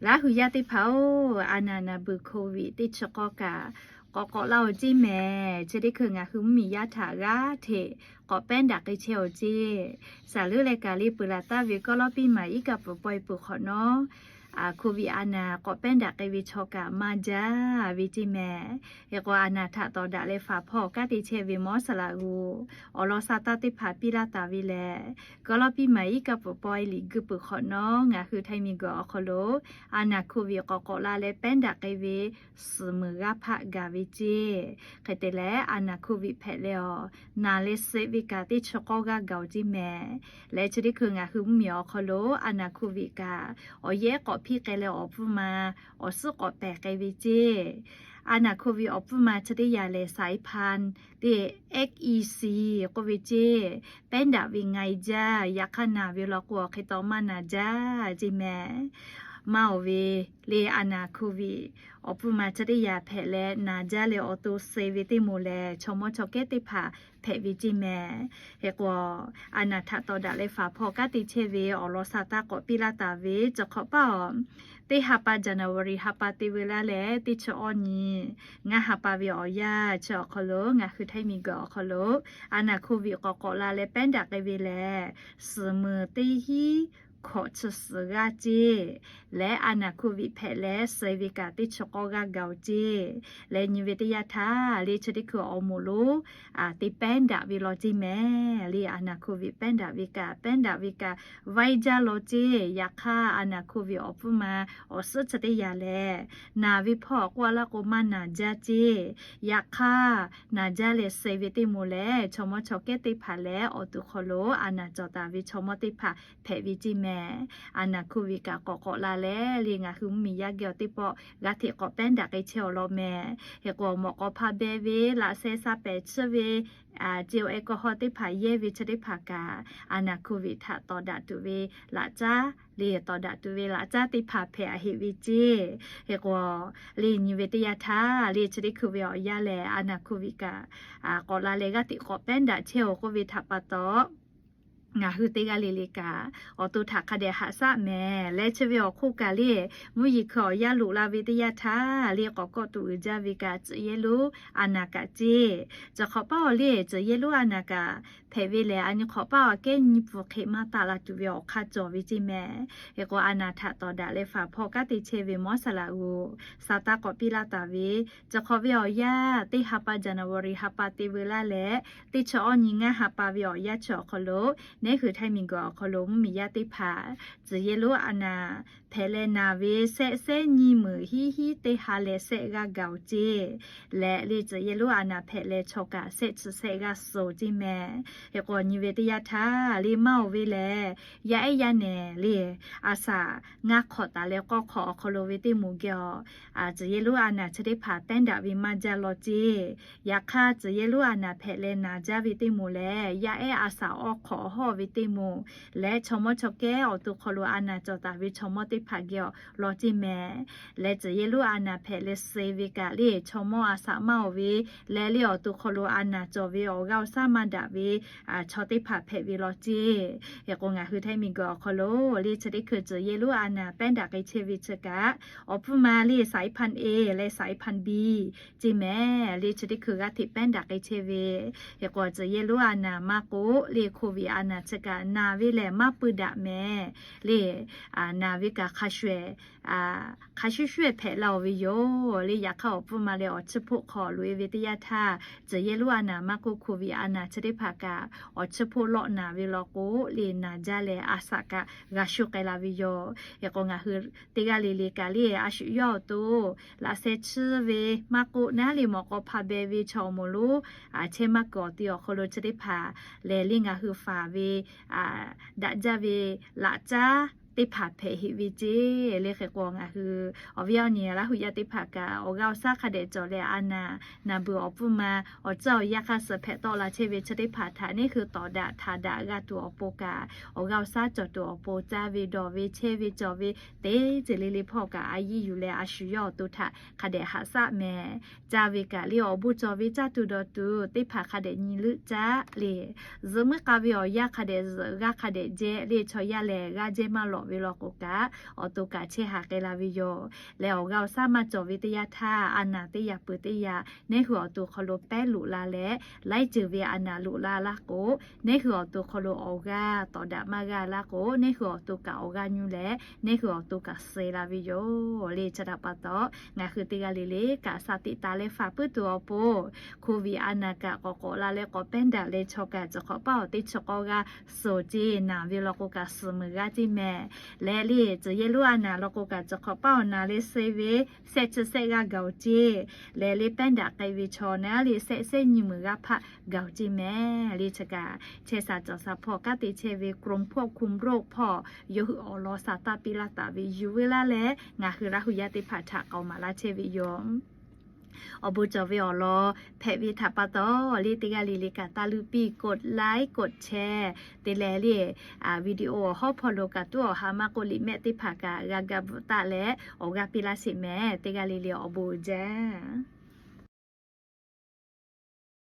Laˇ hui yaˇ teˇ hpaˍ-oˬ, a naˍ naˍ beuˬ Covid teˇ chi k'awˇ kaꞈ k'awꞈ k'awꞈ laˇ-oˬ ceˇ mehˍ. Chi teˇ hkui ngaˬ hui mvuhˇmiˬ yaˇ htaꞈ g'aˇ hteꞈ k'awꞈ pehˉ daꞈ k'ai chehˇ-oˬ ceˇ. Saˍ leuˉ leh kaꞈ le peuˬ laˬ taˍ ve kawˇ lawˇ piˇ maˍ iˉ kaˆ pfuhˍ pawehˇ peuˬ hk'awꞈ nawˉ, Covid a naˍ k'awꞈ pehˉ daꞈ k'ai ve chaw kaꞈ maˇ jaˇ ve ceˇ mehˍ. Hk'e k'o, a naˍ htaꞈ tawˍ daꞈ leh faˍ hpawˇ kanˉ te chehˇ ve mawˇ saˍ laꞈ g'uˬ awˬ lawn sa taˇ teˇ hpaˍ piˇ laˇ taˍ ve lehˬ, kawˇ lawˇ piˇ maˍ iˉ kaˆ pfuhˍ pawehˇ liꞈ guiˇ peuˬ hk'awꞈ nawˉ ngaˬ hui Htaiˇ miˬguiˬ awˬ hk'aw lo a naˍ Covid k'awꞈ k'awꞈ la leh pehˉ daꞈ k'ai ve suhˍ meuˍ g'aˇ hpaˆ gaˬ ve ceˇ. Hk'e te leh, a naˍ Covid hpehꞈ leh awˬ naˍ leh suh ve kaꞈ teˇ chi k'awˇ g'aˇ gaˬ-oˬ ceˇ mehˍ. Leh chi teˇ hkui ngaˬ hui mvuhˇmiˬ awˬ hk'aw lo a naˍ Covid kaꞈ awˬ yehˉ k'awꞈ hpiˇ k'ai leh awˬ pfuhˇ ma awˬ suhˉ k'awꞈ pehˬ k'ai ve ceˇ. A naˍ Covid awˬ pfuhˇ ma chi teˇ yanˇ lehˬ สายพันธุ์ le, X E C k'oˆ ve ceˇ. Pehˉ daꞈ ve nga-e jaˇ. Yaꞈ hk'aˇ naˬ ve law k'o, awˬ hk'e taw maˇ naˬ jaˇ ceˇ mehˍ. Maˇ oˬ ve le, a naˍ Covid awˬ pfuhˇ ma chi teˇ yanˇ hpehꞈ leh naˬ jaˇ leh awˬ to suh ve teˇ moˍ lehˬ, chaw mawˇ chaw kehˉ teˇ hpaˍ hpehꞈ ve ceˇ mehˍ. Hk'e k'o, a naˍ htaꞈ tawˍ daꞈ leh faˍ hpawˇ kanˉ te chehˇ ve awˬ lawn sa taˇ k'awꞈ piˇ laˇ taˍ ve, chi hk'awꞈ paˇ-oˬ, teˇ ha pa January ha pa te ve laˇ leh teˇ chi awˇ nyi ngaˇ ha pa ve awˬ yanˇ chi awˬ hk'aw lo ngaˬ hui Htaiˇ miˬguiˬ awˬ hk'aw lo a naˍ Covid k'awꞈ k'awꞈ la leh pehˉ daꞈ k'ai ve lehˬ, suhˍ meuˍ teˇ hiˉ hkawꞈ chi suhˍ g'aˇ ceˇ. Leh a naˍ Covid hpehꞈ leh suh ve kaꞈ teˇ chi k'awˇ g'aˇ gaˬ-oˬ ceˇ. Leh nyi ve teˇ yanˇ htaˇ le chi teˇ hkui awˬ moˍ lo te pehˉ daꞈ ve law ceˇ mehˍ. Le a naˍ Covid pehˉ daꞈ ve kaꞈ pehˉ daꞈ ve kaꞈ vaiˇ jaˇ law ceˇ. Yaꞈ hk'aˇ a naˍ Covid awˬ pfuhˇ ma awˬ suhˉ chi teˇ yanˇ lehˬ, naˬ ve hpawˇ k'oˆ a laˇ k'o maˇ naˬ jaˇ ceˇ. Yaꞈ hk'aˇ naˬ jaˇ leh suh ve teˇ moˍ lehˬ, chaw mawˇ chaw kehˉ teˇ hpaˍ leh awˬ to hk'aw lo a naˍ cawˬ taˍ ve chaw mawˇ teˇ hpaˍ hpehꞈ ve ceˇ mehˍ. A naˍ Covid kaꞈ k'awꞈ k'awꞈ la leh le ngaˬ hui mvuhˇmiˬ yaˇ geh awˬ teˇ pawˆ g'a hteꞈ k'awꞈ pehˉ daꞈ k'ai chehˇ awˬ lawn mehˍ. Hk'e k'o, mawꞈ k'aw hpa beh ve laꞈ sheh sha pehˍ chiˇ ve เจลแอลกอฮอล์ teˇ hpaˍ yehˇ ve chi teˇ hpaˍ kaꞈ, a naˍ Covid htaꞈ tawˍ daꞈ tuˬ ve laꞈ caˉ le, tawˍ daꞈ tuˬ ve laꞈ caˉ teˇ hpaˍ hpehꞈ a heꞈ ve ceˇ. Hk'e k'o, le nyi ve teˇ yanˇ htaˇ le chi teˇ hkui ve awˬ yanˇ lehˬ, a naˍ Covid kaꞈ k'awꞈ la leh g'a hteꞈ k'awꞈ pehˉ daꞈ chehˇ-oˬ k'oˆ ve htaꞈ pa taw, ngaˬ hui teˇ g'aˇ le le kaꞈ awˬ to htaꞈ hk'a dehꞈ haꞈ shaˉ mehˍ. Leh chi ve awˬ hk'oˆ kaꞈ le mvuhˇ yeˬ hkui awˬ yanˇ loꞈ la ve teˇ yanˇ htaˇ le k'awꞈ kawˆ tuˬ uiˍ jaˇ ve kaꞈ tcuh yehˇ lonˉ a naˍ kaꞈ ceˇ. Chi hk'awꞈ paˇ awˬ le tcuh yehˇ lonˉ a naˍ kaꞈ hpehꞈ ve lehˬ, a nyi hk'awꞈ paˇ awˬ kehˉ nyi pfuhˍ hk'e maˇ taˆ la tuˬ ve awˬ hk'aˇ cawˬ ve ceˇ mehˍ. Hk'e k'o, a naˍ htaꞈ tawˍ daꞈ leh faˍ hpawˇ kanˉ te chehˇ ve mawˇ saˍ laꞈ g'uˬ sa taˇ k'awꞈ piˇ laˇ taˍ ve, chi hk'awꞈ ve awˬ yanˇ teˇ ha pa January ha pa te ve laˇ leh teˇ chi awˇ nyi ngaˇ ha pa ve awˬ yanˇ chi awˬ hk'aw lo, neˉ hui Htaiˇ miˬguiˬ awˬ hk'aw lo mvuhˇmiˬ yaˇ teˇ hpaˍ tcuh yehˇ lonˉ a naˍ hpehꞈ leh naˬ ve shehˆ shehˆ nyiˇ meunˍ hiˉ hiˉ teˇ ha leh shehˆ g'aˇ gaˬ-oˬ ceˇ. Leh le tcuh yehˇ lonˉ a naˍ hpehꞈ leh chaw kaꞈ shehˆ chi shehˆ g'aˇ suh-oˬ ceˇ mehˍ. Hk'e k'o, nyi ve teˇ yanˇ htaˇ le maˇ oˬ ve lehˬ, yaˇ ehˉ yaˇ nehˬ le a shaꞈ ngaˇ hk'awꞈ taˍ leh k'awˇ hk'awꞈ awˬ hk'aw lo ve teˇ moˍ geh awˬ tcuh yehˇ lonˉ a naˍ chi teˇ hpaˍ pehˉ daꞈ ve maˇ jaˇ law ceˇ. Yaꞈ hk'aˇ tcuh yehˇ lonˉ a naˍ hpehꞈ leh naˬ jaˇ ve teˇ moˍ lehˬ, yaˇ ehˉ a shaꞈ awˇ hk'awꞈ hawˇ ve teˇ moˍ leh chaw mawˇ chaw kehˉ awˬ to hk'aw lo a naˍ cawˬ taˍ ve chaw mawˇ teˇ hpaˍ geh awˬ lawn ceˇ mehˍ. Leh tcuh yehˇ lonˉ a naˍ hpehꞈ leh suh ve kaꞈ le chaw mawˇ a shaꞈ maˇ oˬ ve leh le awˬ to hk'aw lo a naˍ cawˬ ve awˬ g'aˇ awˬ shaˉ maˇ daꞈ ve chaw teˇ hpaˍ hpehꞈ ve law ceˇ. Hk'e k'o, ngaˬ hui Htaiˇ miˬguiˬ awˬ hk'aw lo le chi teˇ hkui tcuh yehˇ lonˉ a naˍ pehˉ daꞈ k'ai chehˇ ve chi kaꞈ awˬ pfuhˇ ma le สายพันธุ์ A leh สายพันธุ์ B ceˇ mehˍ. Le chi teˇ hkui g'a hteꞈ pehˉ daꞈ k'ai chehˇ ve, hk'e k'o tcuh yehˇ lonˉ a naˍ maˇ k'oˆ le Covid a naˍ chi kaꞈ naˬ ve lehˬ maˇ pui daꞈ mehˍ. Le naˬ ve kaꞈ hk'a shuˍ hk'a shuˍ shuˍ hpehꞈ la-oˬ ve yoˬ. Le yaꞈ hk'aˇ awˬ pfuhˇ ma leh awˬ chiˇ hpoˆ hk'aw loꞈ-e ve teˇ yanˇ htaˇ, tcuh yehˇ lonˉ a naˍ maˇ k'oˆ Covid a naˍ chi teˇ hpaˍ kaꞈ awˬ chiˇ hpoˆ lawˆ naˬ ve law k'o le naˬ jaˇ leh a shaꞈ kaꞈ g'a shuˍ k'ai la ve yoˬ. Hk'e k'o, ngaˬ hui teˇ g'aˇ le le kaꞈ le a shu yawˇ awˬ to laꞈ sheh chiˇ ve maˇ k'oˆ naˉ le mawꞈ k'aw hpa beh ve chaw awˬ moˍ lonˉ chehˇ maˇ kuiˬ awˬ ti awˬ hk'aw lo chi teˇ hpaˍ lehˬ le ngaˬ hui faˍ ve daꞈ jaˇ ve laꞈ caˉ teˇ hpaˍ hpehꞈ heꞈ ve ceˇ. Le hk'e k'o, ngaˬ hui awˬ viˉ awˬ nyi Laˇ huˍ yaˇ teˇ hpaˍ kaꞈ awˬ g'aˇ awˬ shaˉ hk'a dehꞈ cawˬ leh a naˍ naˍ beuˬ awˬ pfuhˇ ma awˬ tcuhˇ awˬ yanˇ hk'a suhˍ hpehꞈ tawˆ la chehˇ ve chi teˇ hpaˍ htaꞈ neˉ hui tawˍ daꞈ htaꞈ daꞈ g'a tuˬ awˬ pon kaꞈ, awˬ g'aˇ awˬ shaˉ cawˬ tuˬ awˬ pon caˇ ve dawˬ ve chehˇ ve cawˬ ve teˇ ceuˬ le le hpawˇ kaꞈ a yiˇ yuˬ leh a shu yawˇ awˬ to htaꞈ hk'a dehꞈ haꞈ shaˆ mehˍ. Caˇ ve kaꞈ le awˬ bon cawˬ ve caˇ tuˬ dawˬ tuˬ teˇ hpaˍ hk'a dehꞈ nyi leuˆ caˉ le. Zuhꞈ muiˉ k'a ve awˬ yanˇ hk'a dehꞈ zuhꞈ g'aˇ hk'a dehꞈ jehˇ le chaw yaˇ lehˬ g'aˇ jehˇ maˇ ve law k'o kaꞈ, awˬ to kaꞈ chehˇ haˍ k'ai la ve yoˬ. Leh awˬ g'aˇ awˬ shaˉ maˇ cawˬ ve teˇ yanˇ htaˇ, a naˍ teˇ yaꞈ peuˬ teˇ yaꞈ neˇ hui awˬ to hk'aw lo pehˉ loꞈ la leh, laiˉ ceuˬ ve a naˍ loꞈ la laˇ k'o, neˇ hui awˬ to hk'aw lo awˬ g'aˇ tawˍ daꞈ maˇ g'a laˇ k'o, neˇ hui awˬ to kaꞈ awˬ g'aˇ nyu leh, neˇ hui awˬ to kaꞈ suh la ve yoˬ. Leh chi htaꞈ pa taw, ngaˬ hui teˇ g'aˇ le le kaꞈ sha tiꞈ taˍ leh faˍ puiˉ tuˬ awˬ pon, Covid a naˍ kaꞈ k'awꞈ k'awꞈ la leh k'awꞈ pehˉ daꞈ leh chaw kaꞈ cawˬ hk'awꞈ paˇ awˬ teˇ chi k'awˇ g'aˇ suhˍ ceˇ, naˬ ve law k'o kaꞈ suhˍ meuˍ g'aˇ ceˇ mehˍ. Leh le tcuh yehˇ lonˉ a naˍ law k'o kaꞈ cawˬ hk'awꞈ paˇ awˬ naˍ le suh ve shehˆ chi shehˆ g'aˇ gaˬ-oˬ ceˇ. Leh le pehˉ daꞈ k'ai ve chaw naˉ le shehˆ shehˆ nyiˇ meuˍ g'aˇ hpaˆ gaˬ-oˬ ceˇ mehˍ. Le chi kaꞈ chehˇ sha cawˬ sha hpawˇ kanˉ te chehˇ ve กรุงเทพ คุมโรค hpawˇ yawˇ hui awˬ lawn sha taˇ piˇ laˇ taˍ ve yuˬ ve laˇ leh, ngaˬ hui Laˇ hu yaˇ teˇ hpaˍ htaꞈ k'aoˍ maˍ laˇ chehˇ ve yoˬ. Awˬ bon cawˬ ve awˬ lawn hpehꞈ ve htaꞈ pa taw, le teˇ g'aˇ le le kaꞈ taˇ luˇ piˇ กดไลค์ กดแชร์ te leh le, video awˬ hawˉ hpawˇ lo kaꞈ tuˉ awˬ ha maˇ k'oˆ liꞈ mehˆ teˇ hpaˍ kaꞈ g'a ga bvuhꞈ taˆ leh awˬ g'aˇ piˇ laˇ sheˍ mehˍ. Teˇ g'aˇ le le awˬ bon jaˇ.